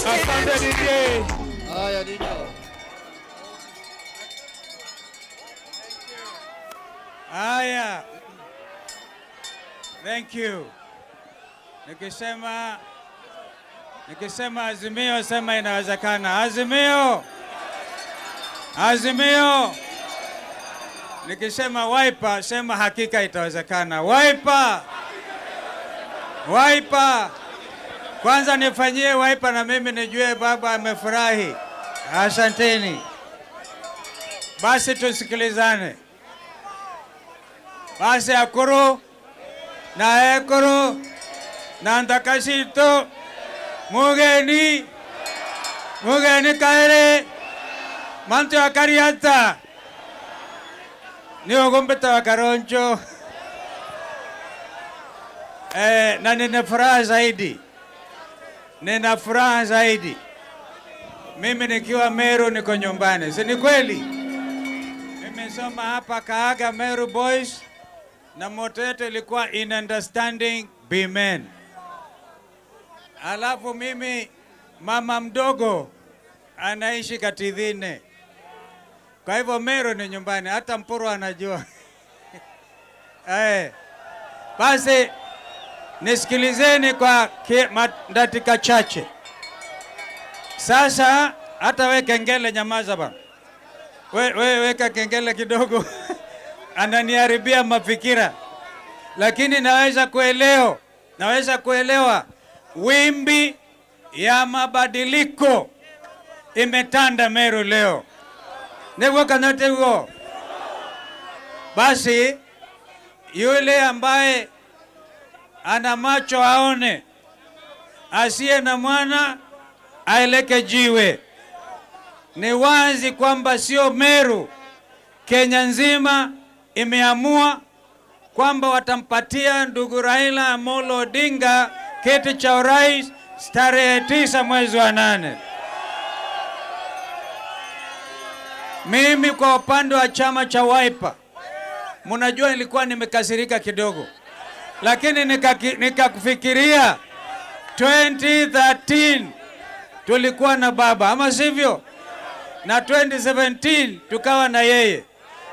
Asante DJ. Haya DJ. Haya. Thank you. Nikisema Azimio, sema inawezekana. Azimio. Azimio. Nikisema Wiper, sema hakika itawezekana. Wiper. Wiper. Kwanza nifanyie Wiper na mimi nijue baba amefurahi. Asanteni. Basi tusikilizane. Basi akuru na ekuru na ndakashito mugeni mugeni kaere mantu akariata ni ogombeta wa Karoncho. Na nina furaha zaidi, nina furaha zaidi mimi nikiwa Meru niko nyumbani, si ni kweli? Nimesoma hapa Kaaga Meru Boys na moto yetu ilikuwa in understanding be men. Alafu mimi mama mdogo anaishi Katithine, kwa hivyo Meru ni nyumbani, hata Mpuru anajua. Basi nisikilizeni kwa dakika chache. Sasa hata we kengele, nyamaza bana. We weka kengele kidogo. Ananiharibia mafikira. Lakini naweza kuelewa wimbi ya mabadiliko imetanda Meru leo. Niguo kana huo. Basi yule ambaye ana macho aone, asiye na mwana aeleke jiwe. Ni wazi kwamba sio Meru, Kenya nzima imeamua kwamba watampatia ndugu Raila Amolo Odinga kiti cha urais tarehe 9 mwezi wa 8. Mimi kwa upande wa chama cha Wiper, mnajua nilikuwa nimekasirika kidogo, lakini nikakufikiria 2013 tulikuwa na baba, ama sivyo? Na 2017 tukawa na yeye.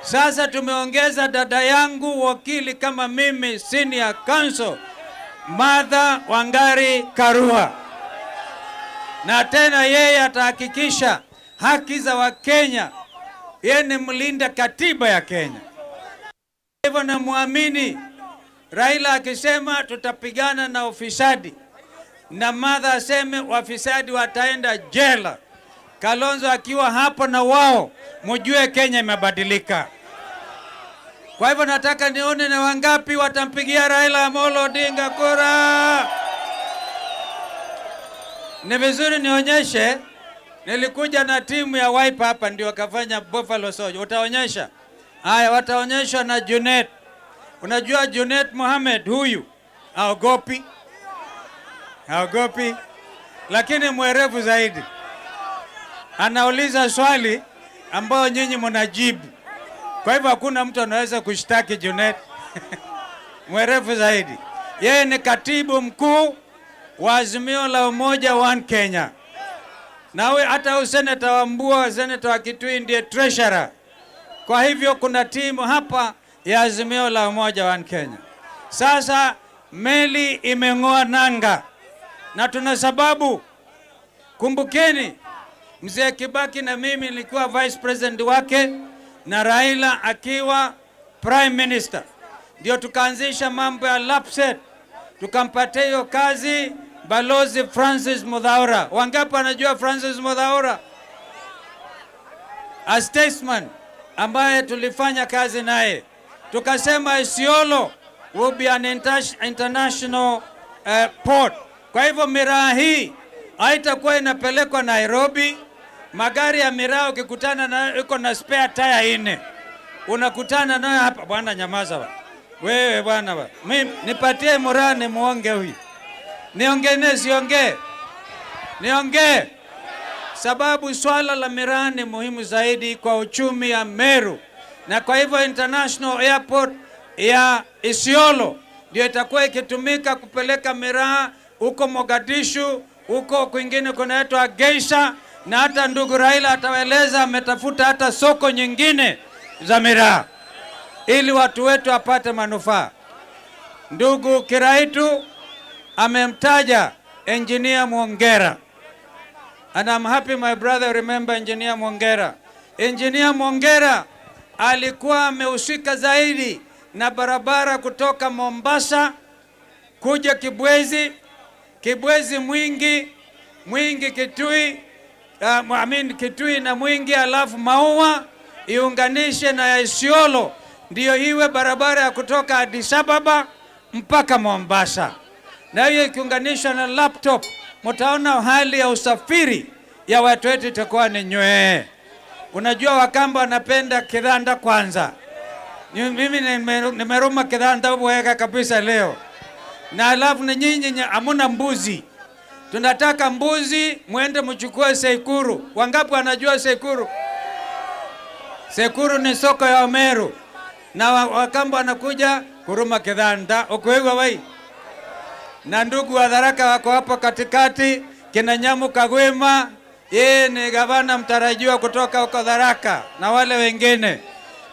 Sasa tumeongeza dada yangu wakili kama mimi, senior counsel Martha Wangari Karua. Na tena yeye atahakikisha haki za Wakenya. Yeye ni mlinda katiba ya Kenya. Hivyo namuamini Raila akisema tutapigana na ufisadi, na Martha aseme wafisadi wataenda jela. Kalonzo akiwa hapo na wao, mjue Kenya imebadilika. Kwa hivyo nataka nione ni wangapi watampigia Raila Amolo Odinga kura. Ni vizuri nionyeshe, nilikuja na timu ya Wiper hapa ndio wakafanya Buffalo Soldier. Utaonyesha? Haya, wataonyeshwa na Junet. Unajua Junet Mohamed huyu haogopi. Haogopi, lakini mwerevu zaidi. Anauliza swali ambayo nyinyi mnajibu. Kwa hivyo hakuna mtu anaweza kushtaki Junet. Mwerevu zaidi. Yeye ni katibu mkuu wa Azimio la Umoja One Kenya. Na hata huyu seneta wa Mbua, seneta wa Kitui ndiye treasurer. Kwa hivyo kuna timu hapa ya Azimio la Umoja One Kenya. Sasa meli imeng'oa nanga na tuna sababu. Kumbukeni Mzee Kibaki na mimi nilikuwa vice president wake na Raila akiwa prime minister. Ndio tukaanzisha mambo ya LAPSSET. Tukampatia hiyo kazi Balozi Francis Muthaura. Wangapi wanajua Francis Muthaura? A statesman ambaye tulifanya kazi naye. Tukasema Isiolo will be an international port. Kwa hivyo miraa hii haitakuwa inapelekwa Nairobi. Magari ya miraa ukikutana nayo iko na spare tire 4. Unakutana nayo hapa, bwana nyamaza bwana. Wewe bwana bwana. Mimi nipatie muraa ni muonge huyu. Niongee nisiongee? Niongee. Sababu swala la miraa ni muhimu zaidi kwa uchumi ya Meru. Na kwa hivyo International Airport ya Isiolo ndio itakuwa ikitumika kupeleka miraa huko Mogadishu, Huko kwingine kunaitwa Geisha, na hata ndugu Raila atawaeleza ametafuta hata soko nyingine za miraa ili watu wetu wapate manufaa. Ndugu Kiraitu amemtaja Engineer Mwongera. And I'm happy, my brother, remember Engineer Mwongera. Engineer Mwongera alikuwa amehusika zaidi na barabara kutoka Mombasa kuja Kibwezi, Kibwezi Mwingi, Mwingi Kitui, I mean Kitui na Mwingi, alafu Maua iunganishe na ya Isiolo, ndiyo iwe barabara ya kutoka Addis Ababa mpaka Mombasa, na hiyo ikiunganishwa na laptop, mtaona hali ya usafiri ya watu wetu itakuwa ni nywee. Unajua Wakamba wanapenda kidhanda kwanza. Mimi nimeruma kidhanda bwega kabisa leo, na alafu ni nyinyi hamuna mbuzi. Tunataka mbuzi, mwende mchukue Tseikuru. Wangapi wanajua Tseikuru? Tseikuru ni soko ya Omeru, na Wakamba wanakuja kuruma kidhanda ukuigwa wai na ndugu wa Tharaka wako hapo katikati, kina Nyamu Kagwima, yeye ni gavana mtarajiwa kutoka huko Tharaka na wale wengine.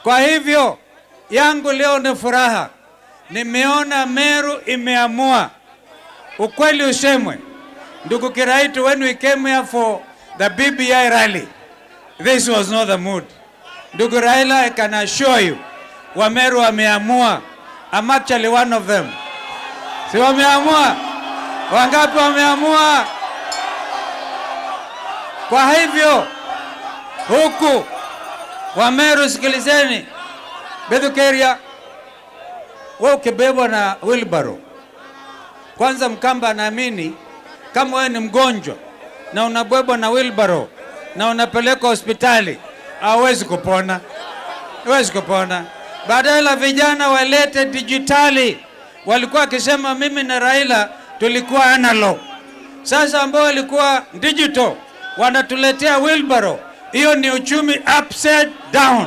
Kwa hivyo yangu leo ni furaha, nimeona Meru imeamua. Ukweli usemwe, ndugu Kiraitu, when we came here for the BBI rally, this was not the mood. Ndugu Raila, I can assure you, Wameru wameamua. I'm actually one of them. Si wameamua? Wangapi wameamua? Kwa hivyo huku Wameru, sikilizeni, Bethukeria, wewe ukibebwa na wheelbarrow, kwanza Mkamba anaamini kama wewe ni mgonjwa na unabebwa na wheelbarrow na unapelekwa hospitali, hauwezi kupona, hauwezi kupona. Badala vijana walete dijitali, walikuwa wakisema mimi na Raila tulikuwa analog. Sasa ambao walikuwa digital wanatuletea wheelbarrow, hiyo ni uchumi upside down.